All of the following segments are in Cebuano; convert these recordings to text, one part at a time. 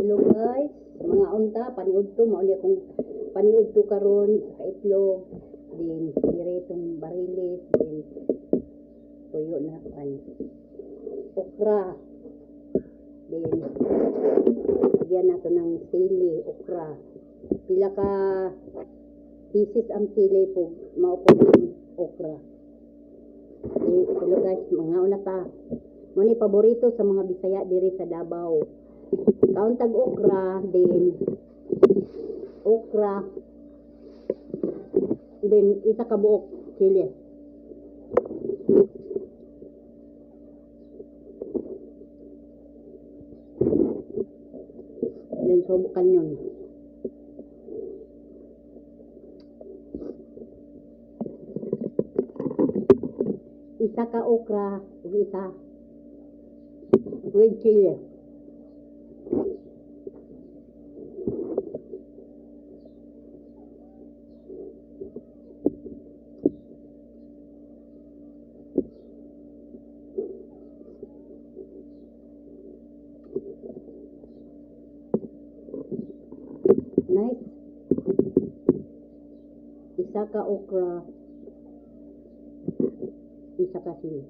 Hello guys, mga unta, paniudto, mao ni akong paniudto karon sa itlog, then diretong barilis, then tuyo na kan okra, then lagyan nato ng sili, okra. Pila ka pieces ang sili po, mao po ang okra. Eh, hello guys, mga una ta. Mao ni paborito sa mga Bisaya diri sa Davao. Kaon tag okra, then okra, then isa ka buok chili. Then subukan yun. Isa ka okra, ug isa with chili. Nice. Isa ka okra, isa ka sili.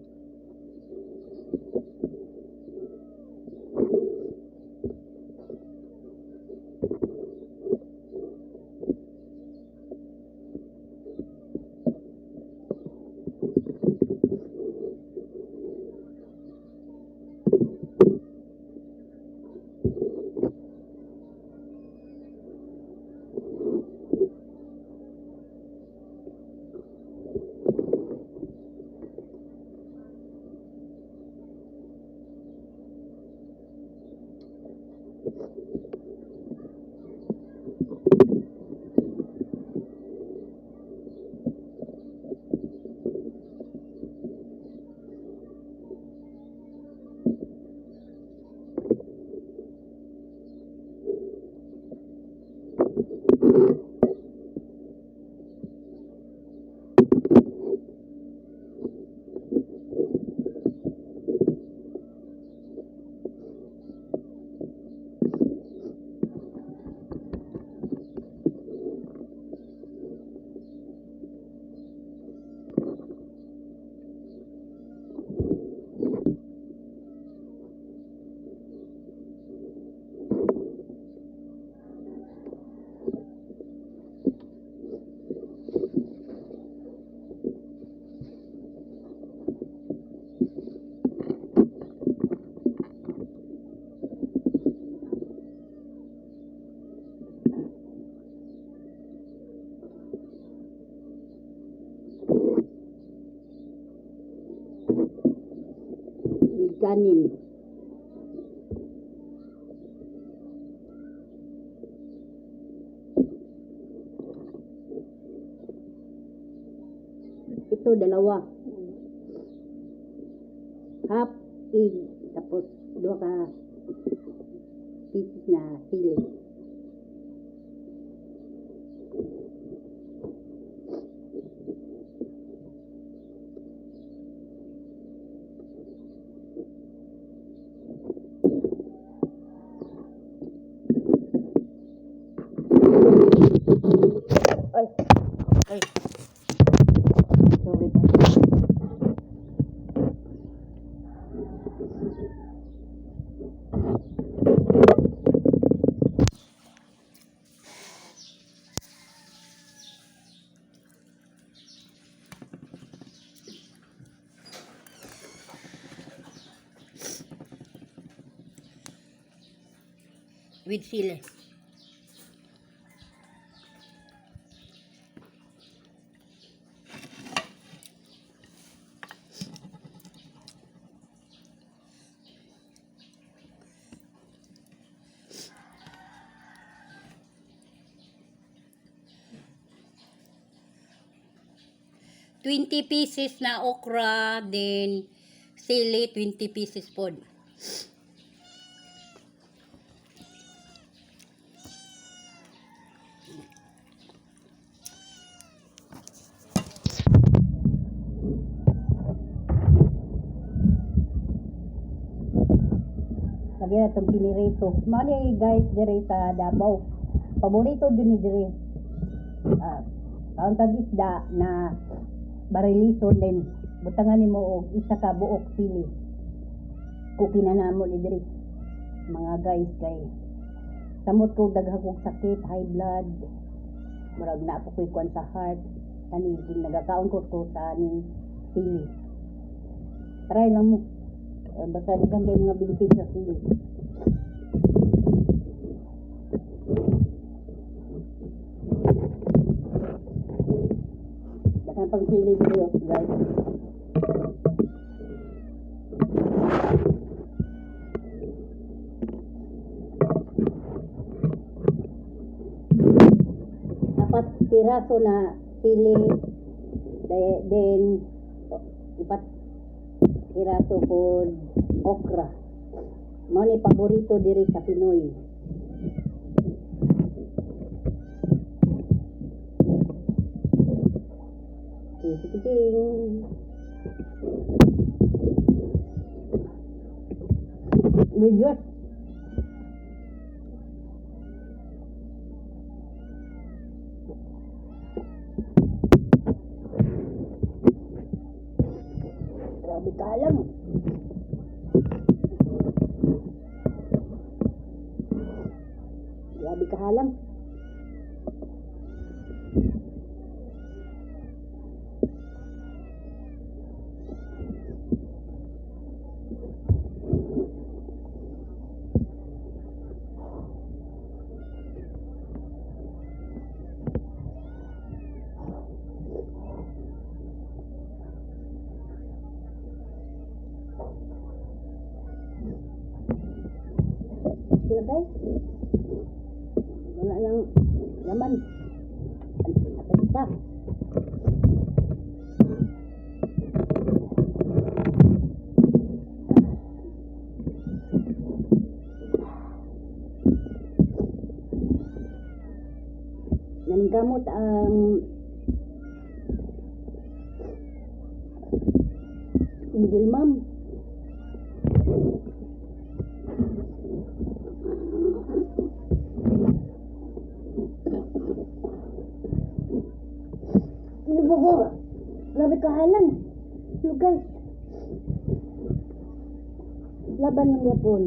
With kanin. Ito, dalawa. Half egg, tapos duha ka pieces na sili. Ay, okay. Sorry pa. With sili. 20 pieces na okra, then sili, 20 pieces pod. Lagyan na itong pinirito. Mao ni, guys, dire sa Davao. Paborito jud ni dire. Ah, kaon tag isda na barilison, then butangan nimo og isa ka buok sili. Cookie na namo ni diri, mga guys, kay samot ko daghan kog sakit, high blood, murag naa po ko'y kuan sa heart. Kani nagakaon ko sa aning sili. Try lang mo. Eh, basta daghan kay mga benefit sa sili. Daghan pang sili dito, guys. 4 piraso na sili, then 4 piraso pod okra. Mao ni paborito diri sa Pinoy. Ting. Diyos. Grabe ka lang. Grabe ka halang. Sila, guys. Wala lang laman. At isa. Naningkamot ang single mom. Ano ba ko? Grabe kahalang. Hello, guys. Laban lang yapon.